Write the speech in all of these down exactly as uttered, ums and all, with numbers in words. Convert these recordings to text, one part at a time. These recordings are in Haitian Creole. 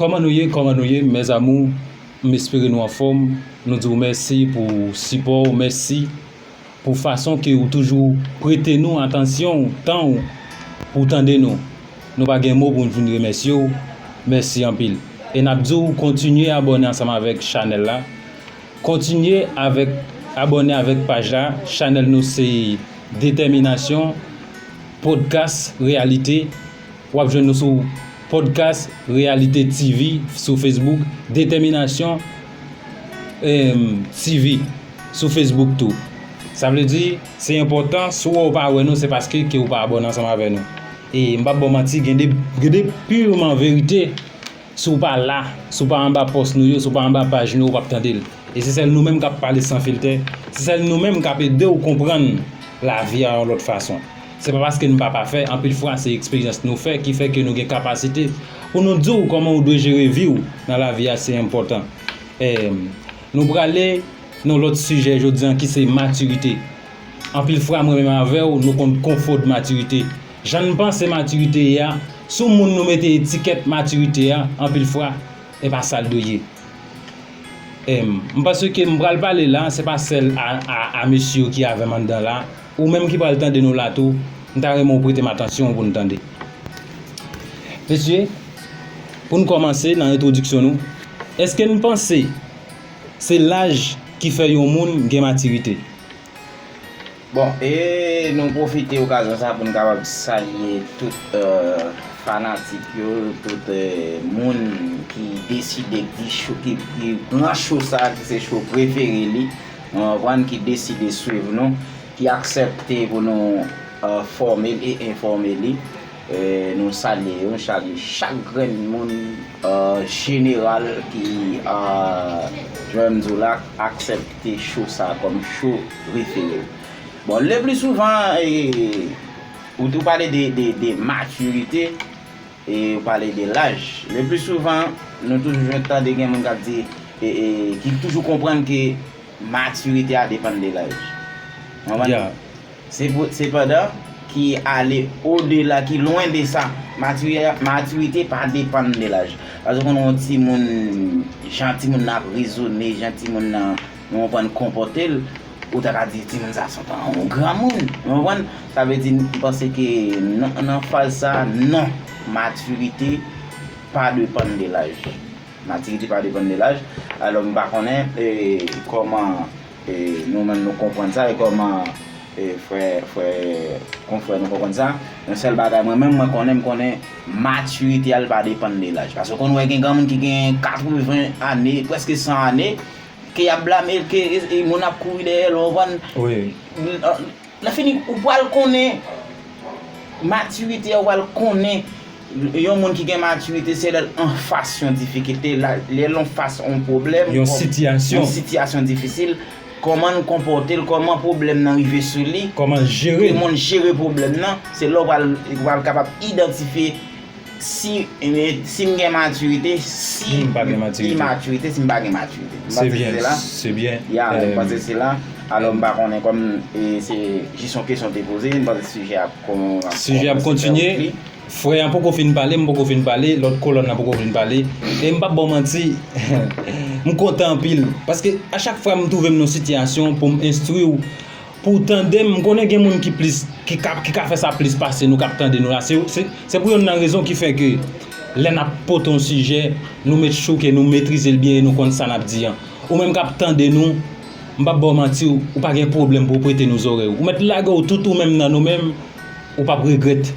Kòman nou ye? Kòman nou ye, mes amours? M espere nou anfòm. Nou di w mèsi pou sipò w, mèsi pou fason ke ou toujou prete nou atansyon w, tan w, pou w tande nou. Nou pa gen mo pou n vin remèsye w. Mèsi anpil. E n ap di w kontinye abòne ansanm avèk chanèl la. Kontinye avèk, abòne avèk paj la. Chanèl nou se Detèminasyon Podcast Réalité. W ap jwenn nou sou Podcast Réalité T V sou Facebook, Detèminasyon, em, T V sou Facebook tou. Sa vle di, se enpòtan, si w wè w pa wè nou, se paske ke w pa abòne ansanm avè nou. E m p ap ba w manti, gen de, gen de piman verite. Si w pa la, si w pa anba pòs nou yo, si w pa anba paj nou yo, ou p ap tande l. E se sèl nou menm k ap pale san filtè, se sèl nou menm k ap ede w konprann lavi a yon lòt fason. Se pa paske n pa pafè, anpil fwa se eksperyans nou fè ki fè ke nou gen kapasite pou nou di w kòman ou dwe jere vi w nan lavi a, se enpòtan. Em, nou prale nan lòt sijè jodi an ki se matirite. Anpil fwa, mwen menm avè w, nou konn konfonn matirite. Jan n panse matirite ye a, sou moun nou mete etikèt matirite a, anpil fwa, e pa sa l dwe ye. Em, m panse ke m pral pale la, se pa sèl a, a, a mesye yo ki avè m anndan la, ou menm ki pral tande nou la tou, m ta renmen w prete m atansyon pou n tande. Mesye, pou n kòmanse nan entwodiksyon nou, èske n panse se laj ki fè yon moun gen matirite? Bon, e nou pwofite okazyon sa pou n kapab salye tout, eh, fanatik yo, tout, eh, moun ki deside ki cho, ki, ki pran cho sa, ki se cho prefere li. Nou konprann, ki deside swiv nou, ki aksepte pou nou, eh, fòme l e enfòme li. Eh, nou salye yo, nou salye chak grenn moun, eh, jeneral ki, eh, jan m di w la, aksepte cho sa kòm cho prefere. Bon, le pli souvan, eh, ou, ou pale de, de, de matirite, e ou pale de laj. Le pli souvan, nou toujou jwenn tande gen moun k ap di, e, e, ki toujou konprann ke matirite a depann de laj. Ou konprann? Yeah. Se pou, sepandan, ki ale odela, ki lwen de sa. Matiri-, matirite pa depann de laj. Paske ou konn yon timoun, jan timoun nan ap rezone, jan timoun nan, ou konprann, konpòte l, ou ta ka di timoun sa se yon granmoun. Ou konprann? Sa vle di, m panse ke nan, nan faz sa, non, matirite pa depann de laj. Matirite pa depann de laj. Alò, m pa konnen, e, kòman, e, nou menm nou konprann sa, e kòman, e, frè, frè, konfrè nou konprann sa. Yon sèl bagay, mwen menm, mwen konnen, m konnen matirite a l pa depann de laj. Paske w konn wè gen granmoun ki gen katreven ane, prèske san ane, ke y ap blame l, ke, e, e, moun ap kouri dèyè l, ou konprann? Wi. Lè fini, ou pral konnen matirite a, ou pral konnen yon moun ki gen matirite, se lè l anfas yon difikilte, la, lè l anfas yon pwoblèm, yon sitiyasyon, yon sitiyasyon difisil, kòman l konpòte l, kòman pwoblèm nan rive sou li, kòman l jere, kòman l jere pwoblèm nan, se lè w pral, ou pral kapab idantifye si, si m gen matirite, si m pa gen matirite, imatirite, si m pa gen matirite. M panse se la. Se byen, se byen. Ya, m panse se la. Alò, m pa konnen kòm, e, se jis yon kesyon te poze, m panse sijè a ap kon-, ap kòmanse fè wout li. Frè an poko fin pale, m poko fin pale, lòt kolòn nan poko fin pale. E m p ap ba w manti, m kontan anpil. Paske a chak fwa m twouve m nan yon sitiyasyon pou m enstwi w, pou w tande m, m konnen gen moun ki plis, ki ka, ki ka fè sa plis pase nou k ap tande nou la. Se, se, se pou yonn nan rezon ki fè ke lè n ap pote yon sijè, nou make sure ke nou metrize l byen e nou konn sa n ap di an. Ou menm k ap tande nou, m p ap ba w manti, ou pa gen pwoblèm pou w prete nou zòrèy ou. Ou mèt lage w tout ou menm nan nou menm, ou p ap regrèt.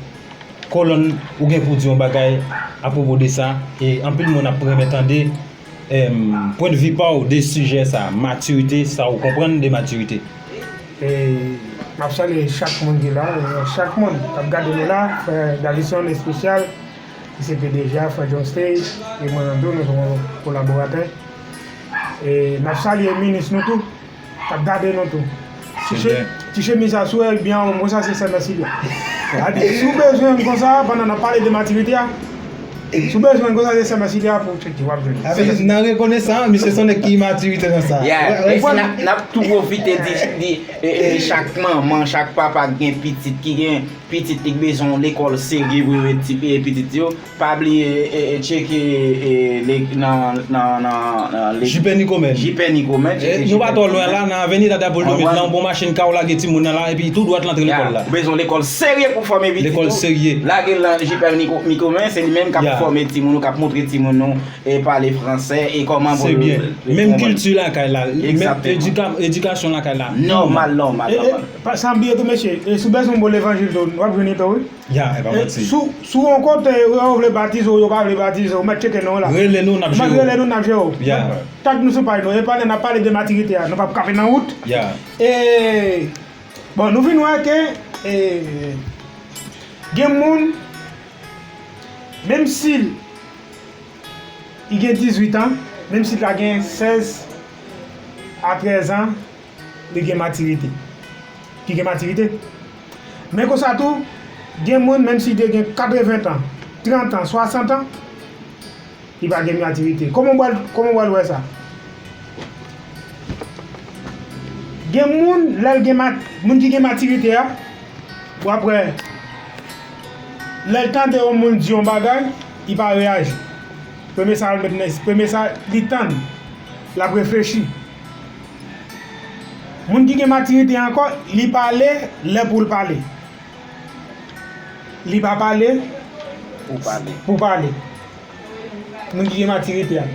Kolòn, ou gen pou di yon bagay apwopo de sa, e anpil moun ap renmen tande, em, pwennvi pa w de sijè sa, matirite, sa ou konprann de matirite. E m ap salye chak moun ki la, e chak moun k ap gade nou la, frè Davison espesyal, ki se P D G a, frè John Stay, e mwen Rando, nou se yon kolaboratè. E n ap salye minis nou tou, k ap gade nou tou. Ti che-, ti chemiz sa sou, ebyen, mwen sa se sè Mèsilya. Gade, si w bezwen m konsa, pandan n ap pale de matirite a, si w bezwen m konsa, se sè Mèsilya pou w tcheke, w ap jwenn. Nan rekonesan, misye se yon nèg ki matirite nan sa. Yeah, e si n ap, n ap tou pwofite di, di, e, e, di chak manman, chak papa ki gen pitit, ki gen pitit li k bezwen yon lekòl serye pou yo met ti e, pitit yo. Pa bliye e, e, tcheke e, le, nan, nan, nan, nan le, Jipe Nikomen. Jipe Nikomen, tcheke Nou pa twò lwen la, nan Avenida Dapoul Domit, nan yon bon machin ka w lage timoun nan la, epi tou dwat l antre lekòl la. Ou bezwen lekòl serye pou fòme pitit ou. Lekòl serye. Lage l nan Jipe Niko- Nikomen, se li menm k ap fòme timoun ou, k ap montre timoun ou e pale fransè e kòman pou yo. Se byen. Menm kilti lakay la, menm edika- edikasyon lakay la. Nòmal, nòmal, nòmal. Pa- San bliye tou, mesye, e si w bezwen bon levanjil tou, w ap jwenn li tou, wi. Ya, e pa manti. Si w- si w yon kote, yo vle batize w, yo pa vle batize w, mèt tcheke non la. Rele nou, n ap jere w. Mèt rele nou, n ap jere w. Ya. Mèt tag nou sou paj nou. E pandan n ap pale de matirite a, nou p ap kanpe nan wout. Ya. E, bon, nou vin wè ke e, gen moun, menm si li gen dizuit an, menm si l ta gen sèz a trèz an, li gen matirite. Ki gen matirite. Men konsa tou, gen moun, menm si li te gen katreven an, trant an, swasant an, li pa gen matirite. Kòman w pral, kòman w pral wè sa? Gen moun, lè l gen mat- moun ki gen matirite a, w ap wè, lè l tande yon moun di yon bagay, li pa reyaji. Premye sa l met nan, premye sa li tann, l ap reflechi. Moun ki gen matirite ankò, li pale lè pou l pale. Li pa pale pou pale. Pou pale. Moun ki gen matirite a.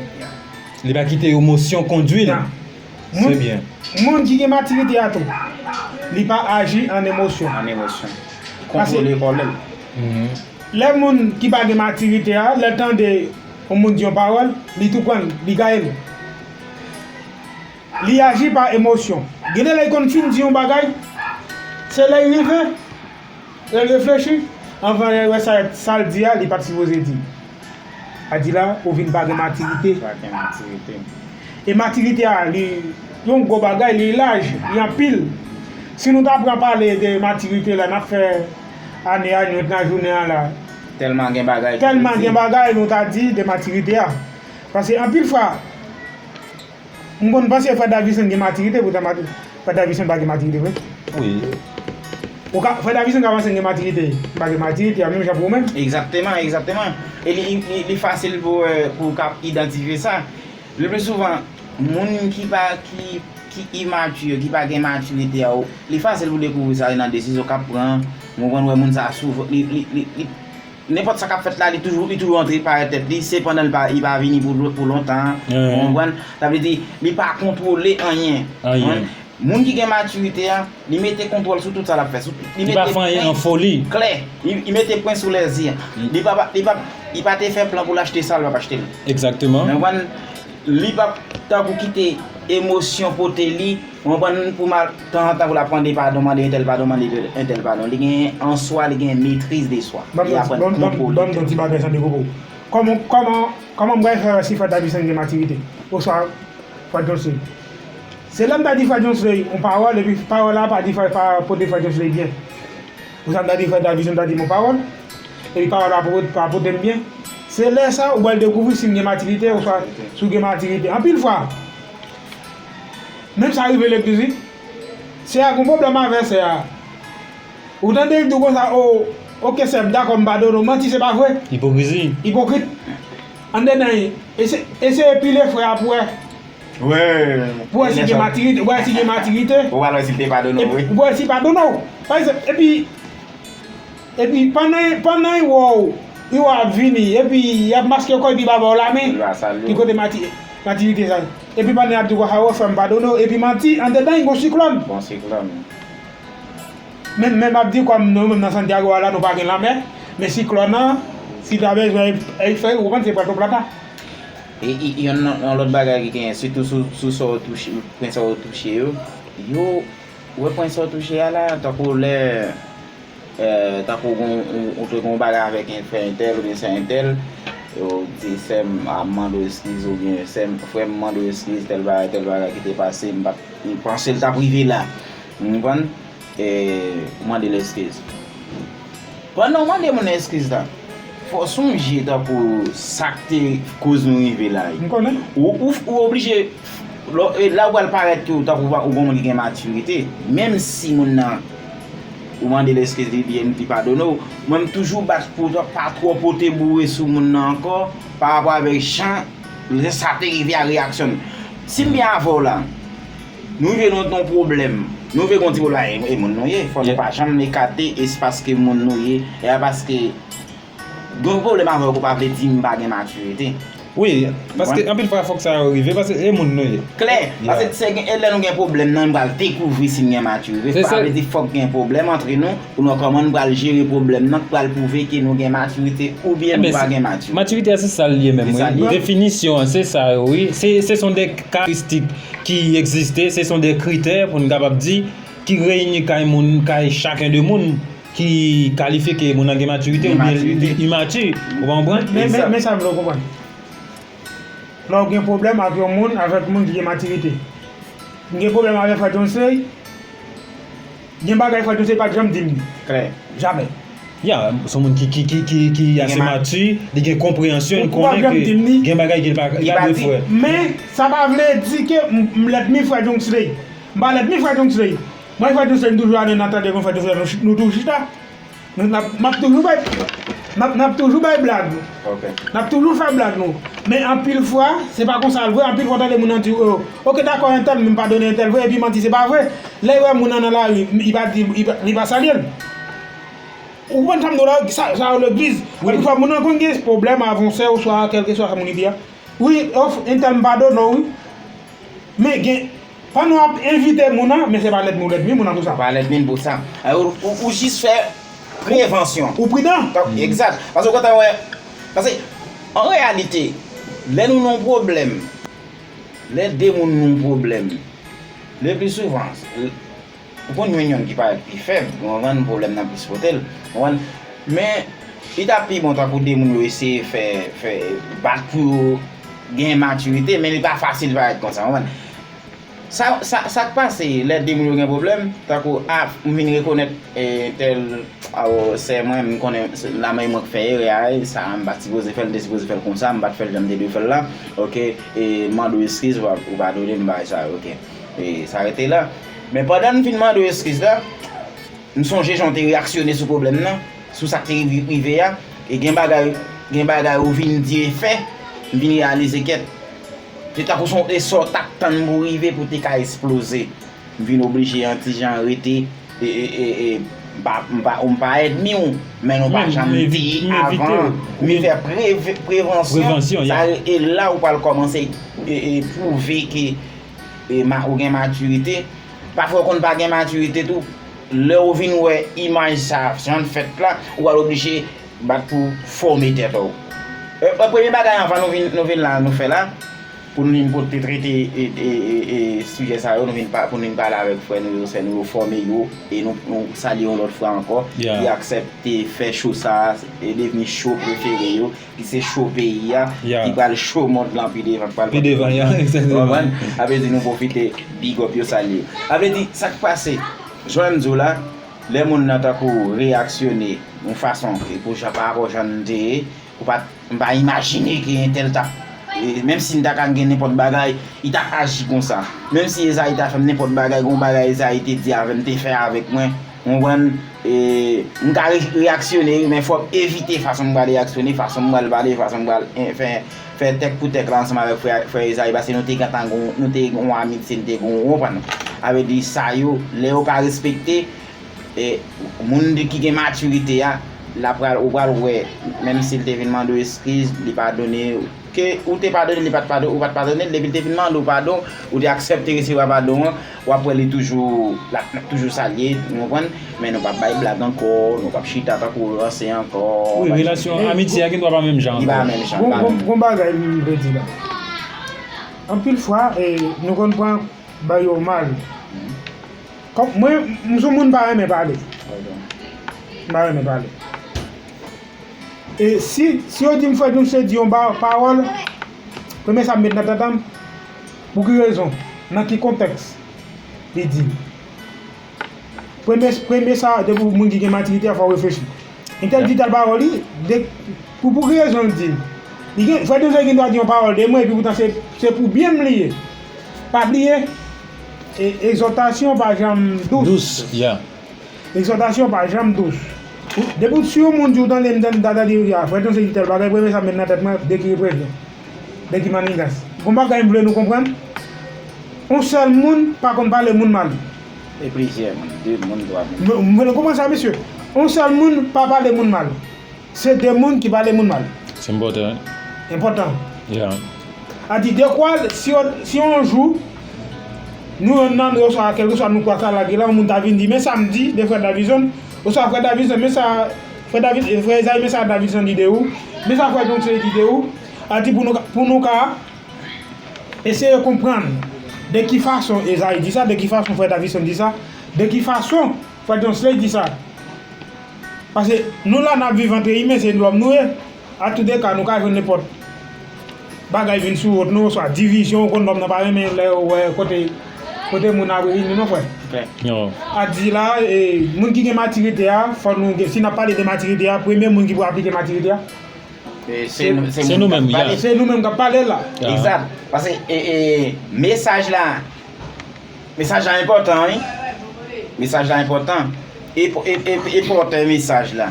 Li pa kite emosyon kondui l. Se byen. Moun ki gen matirite a tou, li pa aji an emosyon. An emosyon. Kontwole kòlè l. Lè moun ki pa gen matirite a, lè l tande yon moun di yon pawòl, li tou pran l, li gaye l. Li aji pa emosyon. Gen de lè li konn fin di yon bagay, se lè l rive, lè l reflechi, anvan lè l wè sa, sa l di a, li pa t sipoze di. A di la, ou vin pa gen matirite. Pa gen matirite. E matirite a, li yon gwo bagay, li laj, li anpil. Si nou ta pran pale de matirite la, n ap fè ane a, nwit nan jounen an la. Tèlman gen bagay ki pou di. Tèlman gen bagay nou ta di de matirite a. Paske anpil fwa, m konn panse Frè Davison gen matirite, poutan mati- Frè Davison pa gen matirite vre. Wi. Ou ka, Frè Davison ka panse l gen matirite, m pa gen matirite, a menm jan pou ou menm. Egzakteman, egzakteman. E li, li, li fasil pou, eh, pou w ka idantifye sa. Le pli souvan, moun ki pa, ki, ki imati, ki pa gen matirite a, li fasil pou dekouvri sa nan desizyon k ap pran. Ou konprann, wè moun sa souvan, li, li, li, li, nenpòt sa k ap fèt la, li toujou, li toujou antre parèt tèt li, sepandan li pa, li pa vini pou, pou lontan. Ou konprann? Sa vle di, li pa kontwole anyen. Anyen. Moun ki gen matirite a, li mete kontwòl sou tout sa l ap fè. Sou, li pa fè anyen an foli. Klè. Li, li mete pwen sou lèzye. Li pa, li pa, li pa te fè plan pou l achte sa, l p ap achte l. Egzakteman. Ou konprann? Li p ap tankou kite emosyon pote li, ou konprann, pou mal, tanzantan pou l ap mande padon, mande entèl padon, mande entèl padon. Li gen an swa, li gen metriz de swa. Li aprann kontwole tèt li. Ban m di yon ti bagay san dekouvri w. Kòman, kòman, kòman m pral fè wè si Frè Davison gen matirite? Oswa Frè Jones Ley. Se lè m ta di Frè Jones Ley yon pawòl, epi pawòl la pa di Frè, pa pote Frè Jones Ley byen. Pou sa m ta di Frè Davison ta di m yon pawòl, epi pawòl la pa pote, pa pote m byen. Se lè sa ou pral dekouvri si m gen matirite oswa si w gen matirite. Anpil fwa, menm sa rive legliz, wi. Sè a gen pwoblèm avè sè a. Ou tande l di w konsa, o, oke sè, m dakò, m padone w. Manti, se pa vre. Ipokrizi. Ipokrit. Anndedan, e se, eseye pile frè a pou wè. Pou wè si gen matirite, pou wè si gen matirite. Ou pral wè si l te padone w, wi. Pou wè si l padone w. Pa egzanp, epi, epi pandan, pandan yo wè w, yo ap vini, epi y ap maske kò, epi y ap ba w lamen. Li kote mati-, matirite sa. Epi pandan y ap di w konsa, o frè m padone w, epi manti, anndedan, y gon siklòn. Gon siklòn. Men, men m ap di kòm nou menm nan Santiago a la, nou pa gen lanmè, men siklòn nan, si ta bezwen Eiffel, ou konprann se Puerto Plata. E, e, yon, yon lòt bagay ki genyen, sitou sou, sou sa w touche, pwen sa w touche yo, yo, wè pwen sa w touche a la, tankou lè, eh, tankou gon, ou, ou te gon bagay avèk en frè entèl oubyen sè entèl, yo di sè m ap mande w eskiz oubyen sè m, frè m mande w eskiz, tèl bagay, tèl bagay ki te pase, m pa t, m panse l t ap rive la. Ou konprann? E, mande l eskiz. Pandan w mande moun nan eskiz la, fò w sonje tankou sa k te koz nou rive la. M konnen. Ou, ou, ou oblije, lò, e, la ou pral parèt ke w tankou ou gon moun ki gen matirite, menm si moun nan Ou mande l eskiz, li di li padone w. Mwen, m toujou bat pou pa twò pote boure sou moun nan ankò, pa rapò avèk jan lè sa te rive a, reyaksyon l. Si m byen avè w la, nou rive nan yon pwoblèm, nou rive gen yon ti pwoblèm, e, e moun nou ye, fò nou pa janm ekate espas ke moun nou ye, e a paske gen yon pwoblèm avè w, pa vle di m pa gen matirite. Wi, paske anpil fwa fòk sa yo rive, paske e moun nou ye. Klè, paske se gen, e lè nou gen pwoblèm nan, nou pral dekouvri si n gen matirite. Sa vle di fòk gen pwoblèm antre nou pou nou wè kòman nou pral jere pwoblèm nan, k pral pwouve ke nou gen matirite oubyen nou pa gen matirite. Matirite a se sa l ye menm, wi. Definisyon an se sa, wi. Se, ce sont des caractéristiques qui existent, ce sont des critères pou n kapab di, ki reyini kay moun, kay chacun de moun ki kalifye ke moun nan gen matirite oubyen li imati. Ou konprann? Men, men, men sa m vle w konprann. Lè w gen pwoblèm ak yon moun, avèk moun ki gen matirite. M gen pwoblèm avèk Frè Jones Slay. Gen bagay Frè Jones Slay pa t janm di m. Klè. Jamè. Ya, se yon moun ki, ki, ki, ki, ki ase mati, li gen konpreyansyon, li konnen ke gen bagay ke li pa, li pa dwe fè. Men, sa pa vle di ke m, m lènmi Frè Jones Slay. M pa lènmi Frè Jones Slay. Mwen, Frè Jones Slay, m toujou ale nan tande konfè, nou, nou toujou chita. Nou, n ap, m ap toujou bay, n ap, n ap toujou bay blag. N ap toujou fè blag, nou. Men anpil fwa, se pa konsa l vre. Anpil fwa, w tande moun nan di, "Oh, oke, dakò, entèl, men m padone entèl vre," epi manti, se pa vre. Lè y wè moun nan nan lari, y pa di, y pa, y pa salye l. Ou konprann sa m di w la, sa, sa yo legliz. Anpil fwa, moun nan konn gen pwoblèm avè yon sè oswa kèlkeswa sa moun li di a. Wi, of, entèl m padone w, wi. Men gen, pandan w ap envite moun nan, men se pa lènmi w lènmi moun nan pou sa. Pa lènmi l pou sa. Ou, ou, ou jis fè prevansyon. Ou pridan. Egzat. Paske w kontan wè, paske, an reyalite, lè nou nan yon pwoblèm, lè de moun nan yon pwoblèm, le pli souvan, ou konn jwenn yonn ki parèt pi fèb, ou konprann, pwoblèm nan plis pote l, ou konprann. Men, li t ap pi bon tankou de moun yo eseye fè, fè, bat pou yo gen matirite, men li pa fasil parèt konsa, ou konprann. Sa, sa, sa k pase lè de moun yo gen pwoblèm, tankou, a, m vin rekonèt, e, tèl, a, o, sè mwen, m konnen, se, lanmèy mwen k fè erè a, e, sa, m pa t sipoze fè l, m te sipoze fè l konsa, m pa t fè l jan m te dwe fè l la, oke, e, m mande w eskiz, ou pa, ou padone m, bagay sa yo, oke. E sa rete la. Men pandan m fin mande w eskiz la, m sonje jan w te reyaksyone sou pwoblèm nan, sou sa k te rive, rive a, e gen bagay, gen bagay ou vin di e fè, m vin reyalize kèt. Se tankou se yon, e sa w t ap tann pou rive pou te ka esploze. M vin oblije yon ti jan rete, e, e, e, e, m pa, m pa, m pa ènmi w, men nou pa janm di avan. M vin fè preve-, prevansyon. Sa, e la ou pral kòmanse, e, e, pwouve ke e ma-, ou gen matirite. Pafwa ou konn pa gen matirite tou. Lè ou vin wè imaj sa, jan l fèt la, ou pral oblije bat pou fòme tèt ou. E, e, premye bagay anvan nou vin, nou vin la, nou fè la, pou nou vin pote trete, e, e, e, e, sijè sa yo, nou vin pa, pou nou vin pale avèk frè nou yo, sè nou yo, fòme yo, e nou, nou salye yon lòt fwa ankò, ki aksepte fè cho sa, e devni cho prefere yo. Ki se cho peyi a, ki pral cho mond lan pi devan, ki pral pi devan, ya, egzakteman. Konprann? Sa vle di nou pwofite big up yo, salye yo. Sa vle di, sa k pase, jan m di w la, lè moun nan tankou reyaksyone yon fason, e pou jan, pa rapò jan n te ye, ou pa, m pa imajine ke entèl t ap, e, menm si n ta ka gen nenpòt bagay, li t ap aji konsa. Menm si Ezayi ta fè m nenpòt bagay, gen yon bagay Ezayi te di avè m, te fè avèk mwen, ou konprann, e, m ka re-, reyaksyone, wi, men fò m evite fason m pral reyaksyone, fason m pral pale, fason m pral, e, fè, fè tèk pou tèk la ansanm avèk frè, frè Ezayi, paske nou te gentan gon, nou te gon amitye, nou te gon, ou konprann? Sa vle di sa yo, lè yo pa respekte, e, moun de, ki gen matirite a, l ap pral, ou pral wè, menm si l te vin mande w eskiz, li padone, ke ou te padone, li pa t padone, ou pa t padone l, depi l te vin mande w padon, ou te aksepte resevwa padon an, w ap wè li toujou, l ap, l ap toujou salye, ou konprann? Men nou p ap bay blag ankò, nou p ap chita tankou ranse ankò. Wi, relasyon, amitye a gen dwa pa menm jan ankò. Li pa menm jan, li pa menm jan. Gon, gon, gon bagay m vle di la. Anpil fwa, e, nou konn pran bagay yo mal. Kòm mwen, m se yon moun m pa renmen pale. M pa renmen pale. E si, si yo di m Frè Jones te di yon ba-, pawòl, premye sa m met nan tèt an m, pou ki rezon, nan ki kontèks li di l. Premye, premye sa, depi w moun ki gen matirite a, fò w reflechi. Entèl di tèl pawòl, li, de, pou, pou ki rezon l di l? Li gen, Frè Jones gen dwa di yon pawòl de mwen, epi poutan se, se pou byen m li ye. Pa bliye, e, egzòtasyon pa janm dous. Dous, ya. Egzòtasyon pa janm dous. Depi w si yon moun di w tande m tande tata di a, frè Tonsè di tèl bagay, premye sa m met nan tèt mwen, de ki reprezan, de ki manigas. Gon bagay m vle nou konprann, yon sèl moun pa konn pale moun mal. E plizyè moun, de moun, twa moun. M vle konprann sa, mesye. Yon sèl moun pa pale moun mal. Se de moun ki pale moun mal. Se enpòtan, wi. Enpòtan. Ya. A di dekwa, si yon, si yon jou, nou yonn nan nou, oswa kèlkeswa nou kwa sa lage la, yon moun ta vin di, men sa m di de frè Davison, oswa frè Davison, men sa, frè Davi, frè Ezayi, men sa Davison di de ou, men sa frè Johnson di de ou, a di pou nou, pou nou ka eseye konprann de ki fason Ezayi di sa, de ki fason frè Davison di sa, de ki fason frè Johnson di sa. Paske nou la n ap viv antre imen, se lòm nou ye. A tou de ka, nou ka jwenn nenpòt bagay vin sou wòt nou, oswa divizyon, ou konn lòm nan pa renmen lè ou wè kote, kote moun ap reyini non, frè. A di la, e, moun ki gen matirite a, fò nou gen, si n ap pale de matirite a, premye moun ki pou aplike matirite a, se nou menm, ya. Se nou menm k ap pale la. Egzat. Paske, e, e, mesaj la, mesaj la enpòtan, wi. Mesaj la enpòtan. E, e, e, e pòtè mesaj la.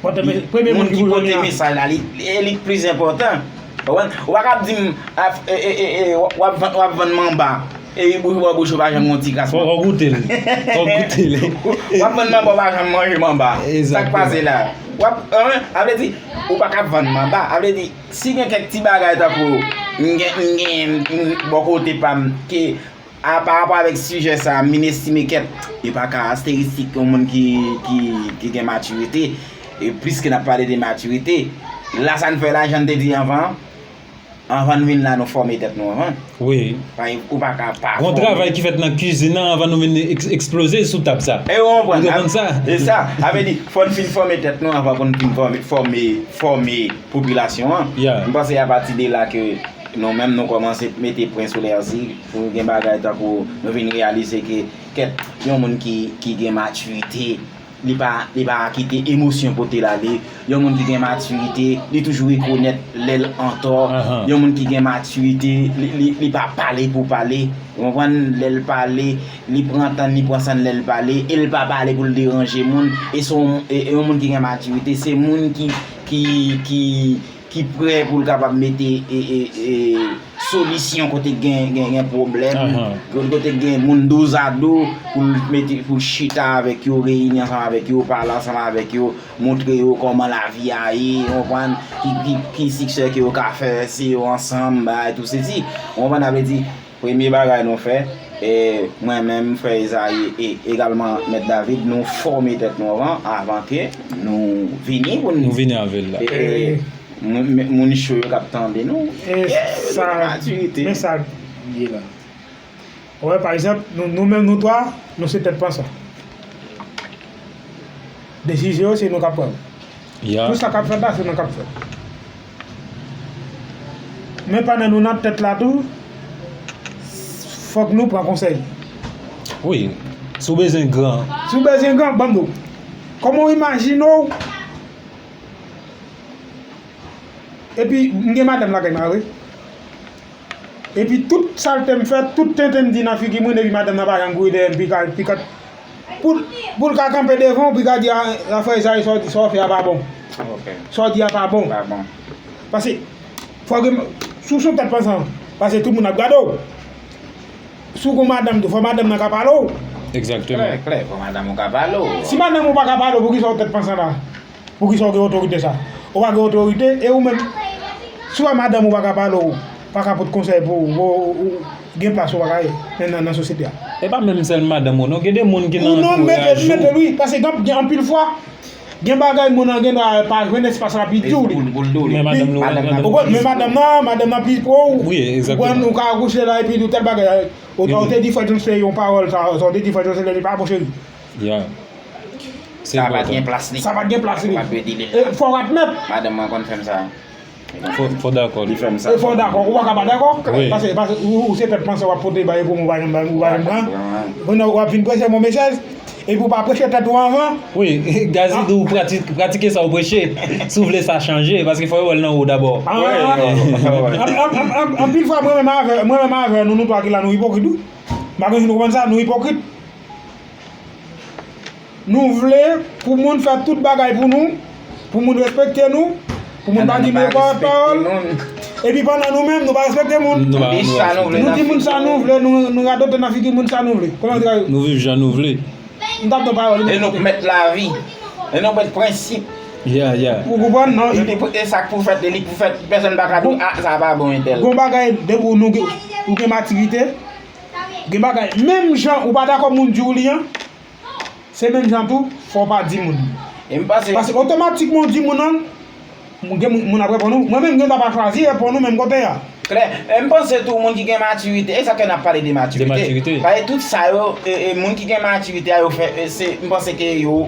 Pòtè me- premye moun ki pote mesaj la, li, e li k plis enpòtan. Ou konprann? Ou pa ka ap di m, a, e, e, e, e, w ap vann, w ap vann manba. E bouch, bò bouch ou pa janm gon ti kras manba. Fò w goute l. Fò w goute l. W ap vann manba, ou pa janm manje manba. Sa k pase la? W ap, an, a vle di, ou pa ka vann manba. A vle di, si gen kèk ti bagay tankou, m gen, m gen, m, bò kote pa m, ke, a, pa rapò avèk sijè sa, m vin estime kèt, e pa karakteristik yon moun ki, ki, ki gen matirite. E pliske n ap pale de matirite, la sa n fè la, jan n te di anvan, anvan n vin la, nou fòme tèt nou anvan. Wi. Pa, ou pa ka pa fòme. Gon travay ki fèt nan kizin nan anvan nou vin eks- eksploze sou tab sa. E ou konprann? Ou konprann sa? E sa. Sa vle di, fò n fin fòme tèt nou anvan pou n fin fòme, fòme, fòme popilasyon an. Ya. M panse apati de la ke nou menm nou kòmanse mete pwen sou lèzi pou gen bagay tankou nou vin reyalize ke kèt yon moun ki, ki gen matirite, li pa, li pa kite emosyon pote l ale. Yon moun ki gen matirite, li toujou rekonèt lè l antò. Yon moun ki gen matirite, li, li, li pa pale pou pale. Ou konprann? Lè l pale, li pran tan, li pran san lè l pale, e l pa pale pou l deranje moun. E se yon, e, e yon moun ki gen matirite, se moun ki, ki, ki, ki prè pou l kapab mete, e, e, e, solisyon kote gen, gen, gen pwoblèm, kote gen moun dozado, pou l mete, pou l chita avèk yo, reyini ansanm avèk yo, pale ansanm avèk yo, montre yo kòman lavi a ye, ou konprann, ki, ki, ki siksè ke yo ka fè, se yo ansanm, bagay tou sesi. Ou konprann, sa vle di, premye bagay nou fè, e mwen menm, frè Ezayi, e egalman Mèt David, nou fòme tèt nou anvan, avan ke nou vini pou n... Nou vini avè l la. E, e, moun, moun cho yo k ap tande nou. E sa, men sa ye la. Ou wè, pa egzanp, nou, nou menm nou twa, nou se tèt pansan. Desizyon yo, se nou k ap pran l. Ya. Tout sa k ap fèt la, se nou k ap fè l. Men pandan nou nan tèt la tou, fòk nou pran konsèy. Wi. Si w bezwen gran. Si w bezwen gran, ban m di w. Kòman w imajine w? Epi, m gen madanm lakay mwen, wi. Epi tout salte m fè, tout tenten m di nan figi moun, epi madanm nan pa janm kouri dèyè m, pi ka, pi ka, pou, pou l ka kanpe devan w, pi ka di, a, a frè Ezayi, sa w di, sa w fè a pa bon. Sa w di a pa bon. Paske, fò gen, si w se yon tèt pansan, paske tout moun ap gade w. Si w gon madanm tou, fò madanm nan ka pale w. Egzakteman. Klè, klè, fò madanm ou ka pale w. Si madanm ou pa ka pale w, poukisa w tèt pansan la? Poukisa w gen otorite sa? Ou pa gen otorite, e ou menm, si w wè madanm ou pa ka pale w, pa ka pote konsèy pou ou, ou, ou gen plas ou pa ka ye nan, nan, nan sosyete a. E pa menm sèl madanm ou non, gen de moun ki nan antouraj ou. Ou non, mete l, mete l, wi, paske gen, gen anpil fwa, gen bagay moun nan gen dwa pa jwenn espas la pou l di w li. Pou, pou l di w li. Men madanm ou, ou konn, men madanm nan, madanm nan pi pwo w. Wi, egzakteman. Ou konn, ou ka akouche la, epi di w tèl bagay, ou, ou te di frè Jones se yon pawòl, sa, sa w te di frè Jones se li pa bon cheri. Ya. Sa pa t gen plas li. Sa pa t gen plas li. Ou pa dwe di li. E fò w admèt. Madanm mwen konn fè m sa. Fò, fò w dakò. Li fè m sa. E fò w dakò. Ou pa ka pa dakò. Wi. Paske, paske ou, ou se tèt panse w ap pote bay pou mwen, ou pa janm bay, ou pa janm pran. Kounye a w ap vin preche yon mesaj, epi w pa preche tèt ou anvan. Wi, Gazi di w prati-, pratike sa w preche. Si w vle sa chanje, paske fò yo wè l nan ou dabò. Ah, an-, an-, an-, an-, anpil fwa, mwen menm avè, mwen menm avè nou, nou twa ki la, nou ipokrit, wi. M pa konn si nou konprann sa, nou ipokrit. Nou vle pou moun fè tout bagay pou nou, pou moun respekte nou, pou moun pa di nenpòt pawòl. Epi pandan nou menm, nou pa respekte moun. Nou pa- nou pa respekte. Nou di moun sa nou vle, nou, nou radote nan figi moun sa nou vle. Kòman nou di? Nou viv jan nou vle. M t ap pran pawòl. E nou k mèt lavi. E nou k mèt prensip. Yeah, yeah. Ou konprann, non? E sa k pou fèt, e li k pou fèt, pèsonn pa ka di, a, sa pa bon, entèl. Gon bagay, depi ou nou gen, ou gen matirite, gen bagay, menm jan ou pa dakò moun di w li an, se menm jan tou, fò w pa di moun. E m panse. Paske otomatikman ou di moun nan, moun, gen moun, moun ap reponn ou. Mwen menm, gen ta pa chwazi reponn ou menm kote a. Klè. E m panse tou, moun ki gen matirite, e sa ke n ap pale de matirite. De matirite. Paske tout sa yo, e, e, moun ki gen matirite a, yo fè, e, se, m panse ke yo